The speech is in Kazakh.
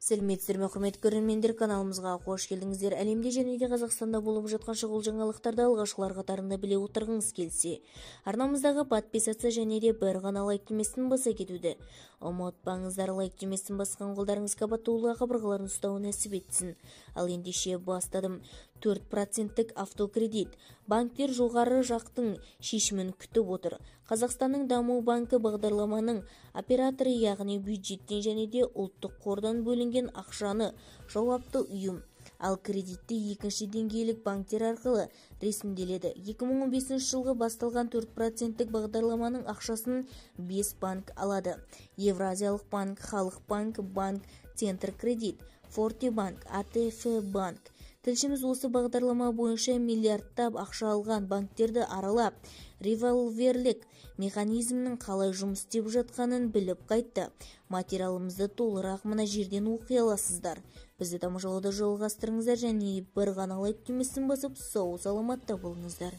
Сәлеметсіздер ме, құрметті көрермендер, каналымызға қош келдіңіздер. Әлемде және де Қазақстанда болып жатқан шұғыл жаңалықтарды алғашқылар қатарында біле отырғыңыз келсе, арнамыздағы подписаться және де бір ғана лайк түймесін баса кетуді ұмытпаңыздар. Лайк түймесін басқан қолдарыңыз қабаттулы қабырғаларын ұстау нәсіп етсін. Ал ендеше бастадым. 4%-тік автокредит. Банктер жоғары жақтың шешімін күтіп отыр. Қазақстанның даму банкі бағдарламаның операторы, яғни бюджеттен және де ұлттық қордан бөлінген ақшаны жауапты ұйым. Ал кредитті екінші деңгейлік банктер арқылы ресімделеді. 2015 жылғы басталған 4%-тік бағдарламаның ақшасын 5 банк алады. Евразиялық банк, Халық банк, Банк Центр Кредит, Форте банк, АТФ банк. Тілшіміз осы бағдарлама бойынша миллиардтап ақша алған банктерді аралап, револьверлік механизмнің қалай жұмыс істеп жатқанын біліп қайтты. Материалымызды толығырақ мына жерден оқи аласыздар. Бізді тамашалауды жалғастырыңыздар және бір ғана лайк түймесін басып, сау саламатта болыңыздар.